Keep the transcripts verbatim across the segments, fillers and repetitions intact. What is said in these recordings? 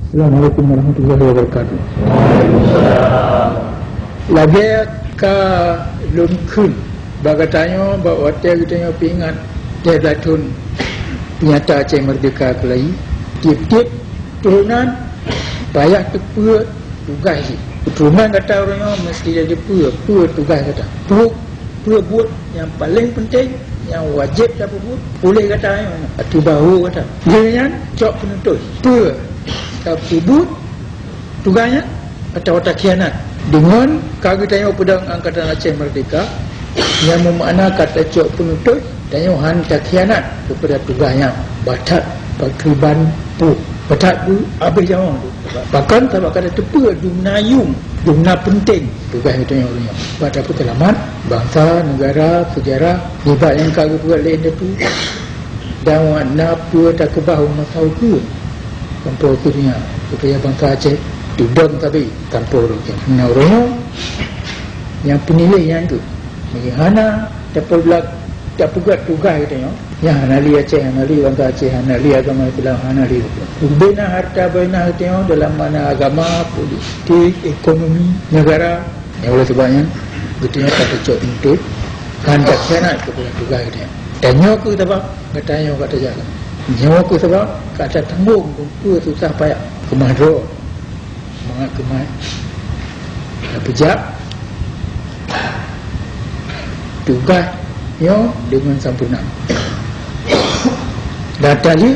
Assalamualaikum warahmatullahi wabarakatuh. Lagèe ka lôn kheun bak geutanyoe, bak watèe geutanyoe peuingat dua belas thôn peunyata Aceh Merdeka keulayi, tiep-tiep turonan payah teupeue tugaih jih. Turonan gata uroe nyoe meusti teupeue peue tugaih gata. Peue, peue buet nyang paleng peunteng, nyang wajéb tapeubuet, puléh gata nyoe ateueh bahô gata. Lheueh nyan, cok peunutoh. Peue tapeubuet tugaih nyan atawa takhianat. Deungon ka geutanyoe peudong Angkatan Aceh Merdeka, nyang meumakna ka tacok peunutoh, tanyoe han takhianat keupada tugaih nyan. Bah that pakriban peue, bah that peue abéh nyawöng. Pakon? Sabab ka tateupeue dumna yuem, dumna peunteng tugaih geutanyoe uroe nyoe. Bak tapeuseulamat bansa, neugara, seujarah, nibak nyang ka geupeugah lé indatu, dan na peue takeubah u masa ukeue. Sampoe ukeue nyan, supaya bansa Aceh teudong sabe sampoe uroe nyoe. Nah, uroe nyoe nyang peuniléh nyan keuh, meunyoe hana tapeubla-, tapeugöt tugaih geutanyoe, nyan hana lé Aceh, hana lé bansa Aceh, hana lé agama Islam, hana lé. Ubena harta beuinah geutanyoe dalam makna agama, politik, ekonomi, negara. Nyang oleh sebab nyan, geutanyoe ka tacok peunutoh, kan takhianat keupada tugaih geutanyoe. Tanyoe keuh sabab geutanyoe ka tajaga. Nyoe keuh sabab ka tatanggong peue susah payah, keumah droe, mangat keumah tapeujak tugaih nyoe deungon sampoereuna. Dan talheueh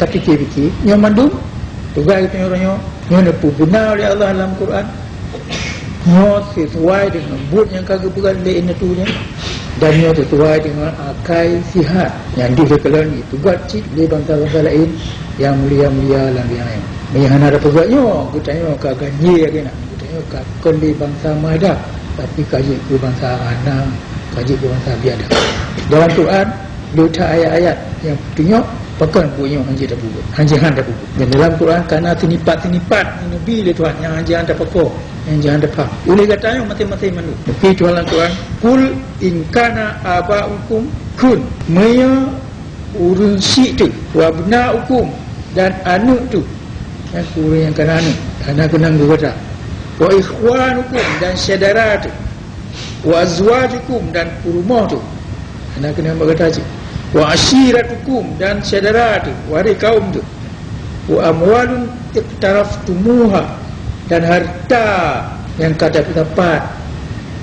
tapike-pike, nyoe mandum tugaih geutanyoe uroe nyoe, nyoe neupeuguna lé Allah lam Quran. Nyoe sisuai deungon buet nyang ka geupeugah lé indatu nyan, dan nyoe sisuai deungon akai sihat nyang deuh teukalon jipeugöt cit lé bansa-bansa laén nyang mulia-mulia lam donya nyoe. Meunyoe hana tapeugöt nyoe, geutanyoe ka ganjé lagèe nyan, geutanyoe ka kon lé bansa meuadab, tapi ka jeuet keu bansa hana, ka jeuet keu bansa biadab. Dalam Quran, le that ayat-ayat nyang peutunyok pakon buet nyoe hanjeuet tapeubuet, hanjeuet han tapeubuet. Dan dalam Quran ka na teunipat-teunipat nyang neubi lé Tuhan nyang hanjeuet han tapakoe, nyang hanjeuet han tapaham. Uleh geutanyoe maséng-maséng mandum. Tapi Tuhan lam Quran, "Qul in kana aba'ukum," kheun, meunyoe ureueng syiek teuh, "wa abna'ukum," dan aneuk teuh, nyan keu ureueng nyang ka na aneuk, hana keunong keu gata, "wa ikhwanukum," dan syedara teuh, "wa azwajukum," dan peurumoh teuh, hana keunong bak gata cit, "wa ashiratukum," dan syedara teuh, waréh kawöm teuh, "wa amwalun iqtaraftumuha," dan hareuta nyang ka tapeutapat,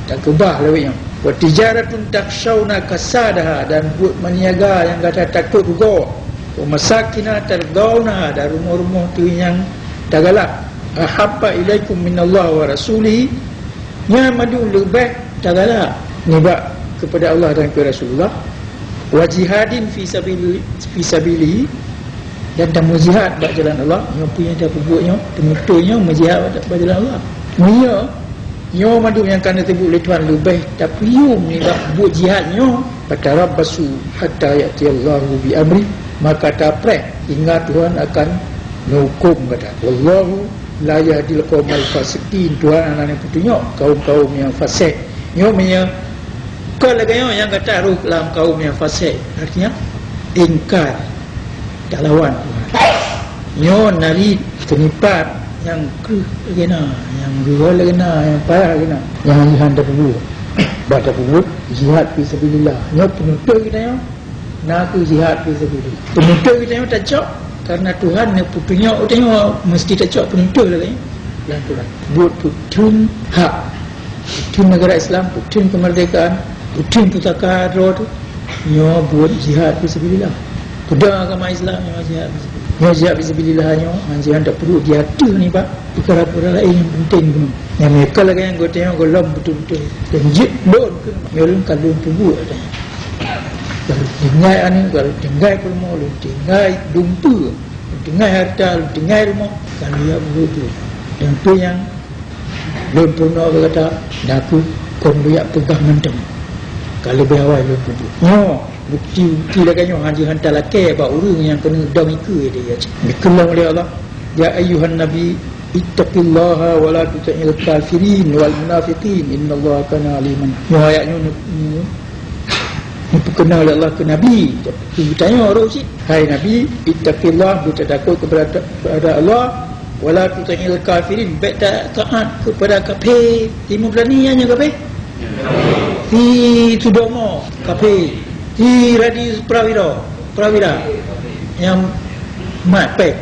takeubah lé awaknyan, "wa tijaratun takhshawna kasadaha," dan buet meuniaga nyang gata takot rugoe, "wa masakina tardawnaha," dan rumoh-rumoh teuh nyang tagalak, "ahabba ilaikum minallahi wa rasulihi," Nyan mandum leubeh tagalak nibak keupada Allah dan keu Rasulullah, wa jihadin fi sabili-, fi sabilihi, dan tameujihad bak jalan Allah. Nyoe peue nyang tapeubuet nyoe, teuntée nyoe meujihad bak, bak jalan Allah. Meunyoe nyoe mandum nyang ka neuteubiet lé Tuhan leubeh tapeuyuem nibak buet jihad nyoe, fatarabbasu hatta ya'tiyallahu bi amri, maka tapreh hingga Tuhan akan neuhuköm gata. Wallahu la yahdil qaumal fasiqin. Tuhan hana neupeutunyok kaum-kaum nyang fasek. Nyoe meunyoe kon lagée nyoe nyang gata rôh lam kaum nyang fasek, artinya ingkar, talawan Tuhan. Nyoe nari teunipat nyang kreueh lagée na, nyang geuhôi lagée na, nyang payah lagée na, nyang han tapeubuet. Bah tapeubuet jihad fi sabilillah. Nyoe peununtut geutanyoe na kheueh jihad fi sabilillah. Peununtut geutanyoe tacok, karena Tuhan neupeutunyok geutanyoe meusti tacok peununtut lagée nyan. Dan Tuhan buet peutheun hak, peutheun neugara Islam, peutheun keumeurdekaan, peutheun pusaka droe teuh, nyoe buet jihad fi sabilillah. Peudong agama Islam nyoe jihad fi sabilillah. Nyoe jihad fi sabilillah nyoe, han jihad tapeubuet di ateueh nibak peukara-peukara laén nyang peunteng keunoe. Nyang meuka lagée nyan geutanyoe gohlom beutôi-beutôi. Dan jeuet lôn keunoe, nyoe lôn ka lôn peubuet. Ka lôn tinggai aneuk, ka lôn tinggai peurumoh, lôn tinggai dumpeue, lôn tinggai hareuta, lôn tinggai rumoh, ka lôn jak peubuet. Dan peue nyang lôn peurunoe keu gata, na kheueh kon lôn jak peugah mantong. Ka leubeh awai lôn peubuet. Nyoe bukeuti-bukeuti lagée nyoe hana jeuet han talakée bak ureuëng nyang keuneuk dong ikeue di Aceh. Dikeulong lé Allah, "Ya ayyuhan nabi, ittaqillaha wa la tuti'il kafirin wal munafiqin, innallaha kana aliman." Nyoe ayat nyoe neu-, neu-, neupeukeunoe lé Allah keu Nabi. Geutanyoe roh cit, "Hai Nabi, ittaqillah, beutatakot keupada, keupada Allah, Wala tuti'il kafirin, bèk ta-, taat keupada kafé. Timu Brani nyan kafé? Si Sudomo kafé. Si Radi Prawiro, Prawira. Nyang mat péng.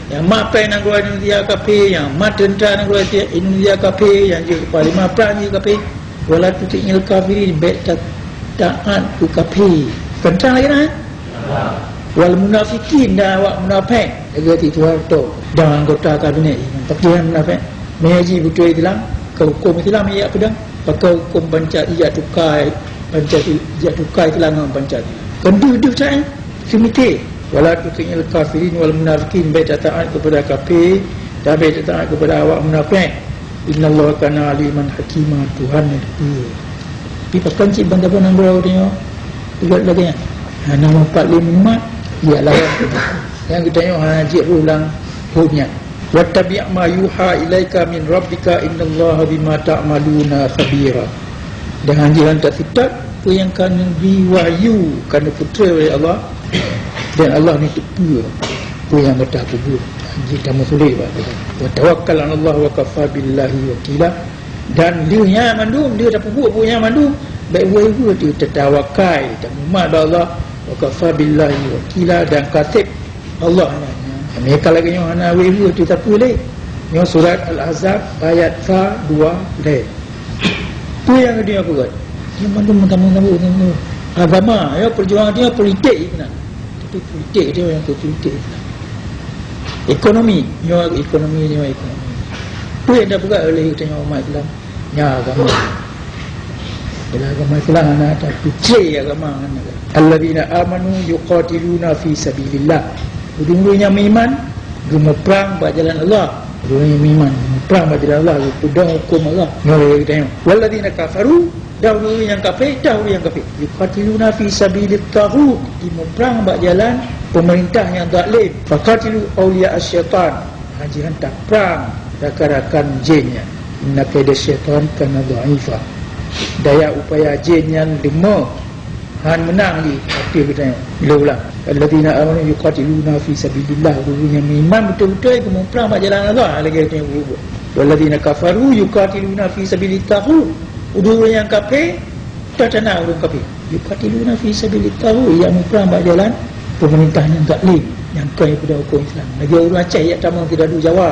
Nyang mat péng nanggroe Indonesia kafé, nyang mat teuntra nanggroe Indonesia kafé, nyang jeuet panglima prang jih kafé. Wala tuti'il kafirin, bèk ta-, taat keu kafé. Keuntrang lagèe na, eh? Wal munafiqin, dan awak munafék, lagèe si Soeharto dan anggota kabinet jih, pakriban munafék. Meunyo jih beutôi Islam, keu hukôm Islam ijak peudong, pakon hukôm Pancasila, ijak tukai Pancasila, ijak tukai Islam ngon Pancasila. Kon deuh-deuh saja, seumite. Wala tuti'il kafirin wal munafiqin, bèk tataat keupada kafé, dan bèk tataat keupada awak munafék. Innallaha kana aliman hakima, Tuhan nyang teupeue. Tapi pakon cit ban saboh nanggroe geutanyoe peubuet lagèe nyan? Hana meupat lé meumat, ya lawan. Nyang geutanyoe hana jeuet rôh lam phon nyan. Wattabi' ma yuha ilaika min rabbika, innallaha bima ta'maluna khabira. Dan hanjeut taseutôt peue nyang ka neubri wahyu, ka neupeutrön lé Allah, dan Allah ni teupeue peue nyang gata peubuet. Hanjeut tameusulet bak gata. Wa tawakkal 'alallah wa kafa billahi wakila. Dan lheueh nyan mandum, lheueh tapeubuet buet nyan mandum, bèk weueh-weueh teuh tatawakal, tamumat bak Allah, wa kafa billahi wakila, dan ka sép Allah nyan. Meunyo ka lagèe nyoe hana weueh-weueh teuh sapeue lé. Nyoe surat Al-Ahzab ayat sa dua lhèe. Peue nyang geutanyoe peugah? Nyan mandum meutamong-tamong, meutamong. Agama, ya, peujuangan geutanyoe politik keunan. Tapi politik geutanyoe nyang keu politik Islam. Ekonomi, nyoe ekonomi, nyoe ekonomi. Peue nyang tapeugah oleh geutanyoe umat Islam? Nyan agama. Dalam agama Islam hana tapeucre agama ngon agama. Alladzina amanu yuqatiluna fi sabilillah. Ureueng-ureueng nyang meuiman geumuprang bak jalan Allah. Ureueng nyang meuiman geumuprang bak jalan Allah, geupeudong hukôm Allah. Nyoe lagèe geutanyoe. Walladzina kafaru, dan ureueng nyang kafé, dan ureueng nyang kafé. Yuqatiluna fi sabilit taghut, jimuprang bak jalan pemerintah nyang zalim. Faqatilu awliya asy-syaitan, hanjeut taprang rakan-rakan jén nyan. Inna kaida syaitan kana dha'ifa. Daya upaya jén nyan lemah, han meunang lé ateueh geutanyoe. Lôn ulang. Alladzina amanu yuqatiluna fi sabilillah, ureueng nyang meuiman beutôi-beutôi geumuprang bak jalan Allah lagèe geutanyoe peubuet. Walladzina kafaru yuqatiluna fi sabilit taghut, ureueng nyang kafé, teuh na ureueng kafé. Yuqatiluna fi sabilit taghut, ijak muprang bak jalan pemerintah nyang zalim, nyang kon ipeudak hukôm Islam. Lagèe ureueng Aceh ijak tamong sidadu Jawa,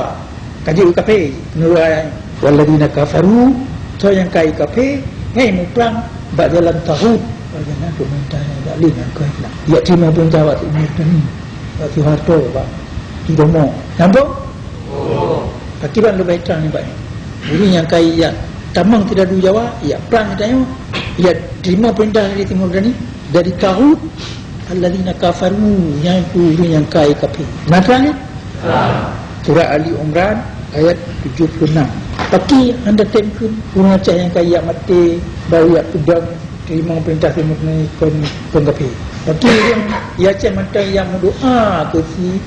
ka jeuet kafé, meunurot ayat nyoe. Walladzina kafaru, soe nyang ka kafé, nyan muprang bak jalan taghut, bak jalan pemerintah nyang zalim, nyang kon Islam. Ijak teurimong peurintah bak Timur Tani, bak Soeharto, bak Sudomo. Sambông? Pakriban leubeh trang nibak nyoe. Ureueng nyang ka ijak tamong sidadu Jawa, ijak prang geutanyoe, ijak teurimong peurintah dari Timur Tani, dari taghut, alladzina kafaru, nyan ureueng nyang ka kafé. Na trang nyan? Surat Ali Imran ayat tujoh puluh enam. Pakri hana tem kheun ureueng Aceh nyang ka ijak maté, bak ijak peudong teurimong peurintah Timur Tani kon, kon kafé. Pakri ureueng di Aceh mantong ijak meudoa keu si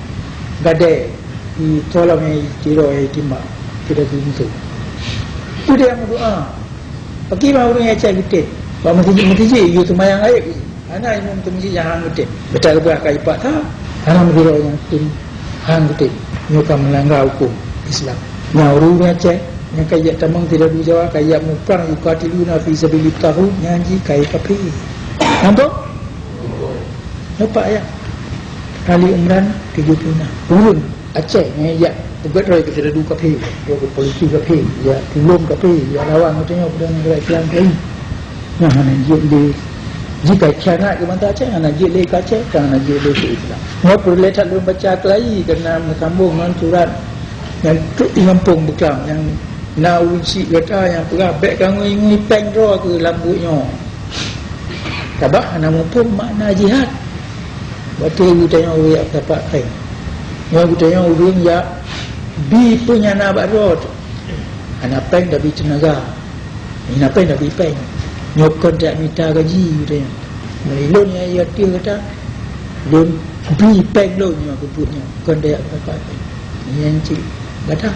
Gadai, si Tolom nyang tiroe timbak, sidadu musoh. Peue ijak meudoa? Pakri ban ureueng Aceh geutem bak meuseujid, meuseujid, yue seumayang gaéb. Hana imum teumasjid nyang han geutem. Beuta geuba ka ipak that, hana meusidroe nyang tem han geutem. Nyoe ka meulangga hukôm Islam. Nyan ureueng Aceh nyang ka ijak tamong sidadu Jawa, ka ijak muprang, yuqatiluna fi sabilit taghut, nyan jih ka kafé. Nampak? Nampak ya? Ali Imran tujoh puluh enam. Ureueng Aceh nyang ijak peugöt droe keu sidadu kafé, droe keu polisi kafé, ijak tulông kafé, ijak lawan geutanyoe peudong nanggroe Islam keu Nyan hana jeuet lé, jika khianat keu bansa Aceh, hana jeuet lé keu Aceh, ka hana jeuet lé keu Islam. Nyoe peureulèe that lôn baca keulayi, keureuna meusambông ngon surat nyang trok di gampông Beuklam, nyang na ureueng syik gata nyang peugah, "Bèk kangui-ngui péng droe keu lam buet nyoe." Sabab hana muphom makna jihad. Watèe geutanyoe ureueng jak dapat péng. Nyoe geutanyoe ureueng jak bi peue nyang na bak droe teuh. Hana péng tapi teunaga. Hana péng tapi péng. Nyoe kon jak mita gaji geutanyoe. Meunyoe lôn nyang ateueh gata, lôn bi péng lôn nyoe keu buet nyoe, kon jak dapat péng. Nyan cit gata.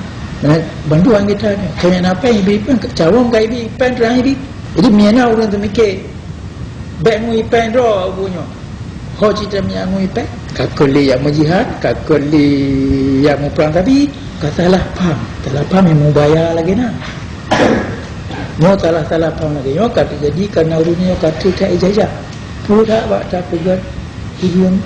Bantuan gata nyoe. Kon nyang na péng bi péng, cawong ka ibi péng, trang ibi. Jadi, meunyoe na ureueng teumike, bèk ngui péng droe buet nyoe. Ho cit teuma ngui péng, Ka kon lé nyang meujihad, ka kon lé nyang muprang, tapi ka salah paham. Salah paham nyang mubaya lagée na. Nyoe salah-salah paham lagée nyoe ka teujadi kareuna ureuëng nyoe ka treuk ka ijazah. Peue that bak tapeugét ureuëng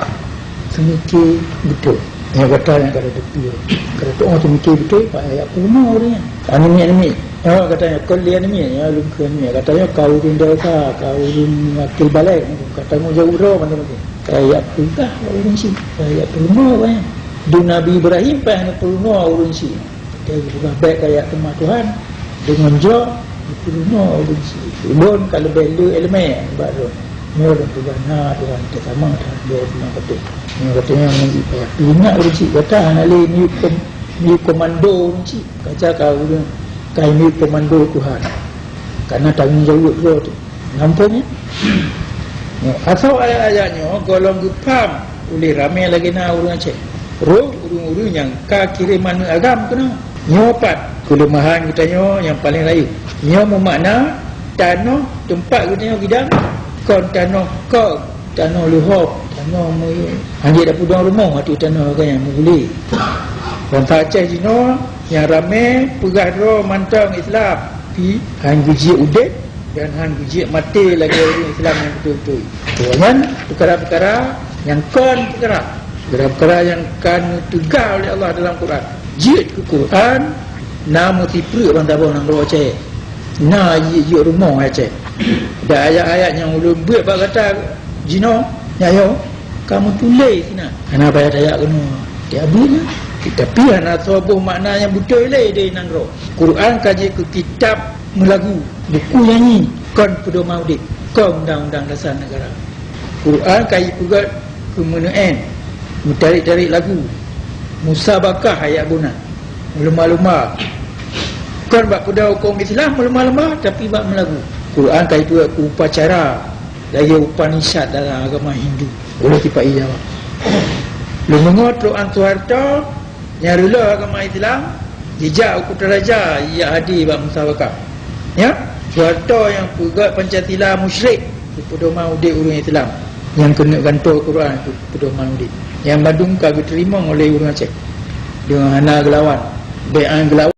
seumike beutôi. Nyoe gata nyang ka teupeue. Ka teupeue seumike beutôi, bak ayat peurunoe ureuëng nyan. Aneuk miet-aneuk miet. Nyoe gata nyoe kon lé aneuk miet, nyoe lôn kheun miet. Gata nyoe ka ureuëng dewasa, ka ureuëng akil balek, ka tanggong jaweueb droe maté-maté. Ka jak peugah bak ureuëng chik, ka jak peurunoe awaknyan. Di Nabi Ibrahim payah neupeurunoe ureuëng chik. Ka geupeugah, "Bék ka jak teuma Tuhan." Deungon jroh geupeurunoe ureuëng chik. Ulôn ka leubeh le iéleumé nibak droe. Nyoe lôn peugah na Tuhan teuh, sama Tuhan, lôn peugah beutôi. Nyoe gata nyoe payah peuingat ureuëng chik, gata hana lé miyueb kom-, miyueb komando ureuëng chik. Ka jak ka ureuëng ka miyueb komando Tuhan. Kareuna tanggong jaweueb droe teuh. Nampak nyan? Nyoe, asoe ayat-ayat nyoe gohlom geupaham uleh ramé lagée na ureuëng Aceh. Rôh ureuëng-ureuëng nyang ka kirém aneuëk agam keunoe. Nyoe pat keuleumahan geutanyoe nyang paleng rayeuk. Nyoe meumakna tanoh teumpat geutanyoe gidang kon tanoh kong, tanoh leuhob, tanoh meu-, hanjeuet tapeudong rumoh ateueh tanoh geutanyoe meuguléh. Bansa Aceh jinoe nyang ramé peugah droe mantong Islam, pi han geujeuet udeb dan han geujeuet maté lagée ureuëng Islam nyang beutôi-beutôi. Nyan peukara-peukara nyang kon peukara, peukara-peukara nyang ka neuteugah uleh Allah dalam Quran. Jeuet keu Quran, na meusipreuk bansaboh nanggroe Aceh. Na jeuet-jeuet rumoh Aceh. Dan ayat-ayat nyang ulôn beuet bak gata jinoe, nyoe, ka meutuléh sinan. Hana payah tajak keunoe. Tieb abéh na. Tapi hana soe boh makna nyang beutôi lé di nanggroe. Quran ka jeuet keu kitab meulagu, buku nyanyi, kon peudoman udeb, kon undang-undang dasar negara. Quran ka jipeugét keu meuneuén, meutarek-tarek lagu, musabakah ayat bunan, meulumba-lumba. Kon bak peudong hukôm Islam meulumba-lumba, tapi bak meulagu. Quran ka jipeugét keu upacara, lagée Upanishad dalam agama Hindu. Ulôn tipak i Jawa. Lôn deungoe Trok An Soeharto nyang reuloh agama Islam, jijak u Kutaraja, jijak hadé bak musabakah. Nyan, Soeharto nyang peugét Pancasila musyrik, keu peudoman udeb ureuëng Islam. Nyang keuneuk gantoe Quran keu peudoman udeb. Nyang bandum ka geuteurimong uleh ureuëng Aceh. Deungon hana geulawan. Bék an geulawan.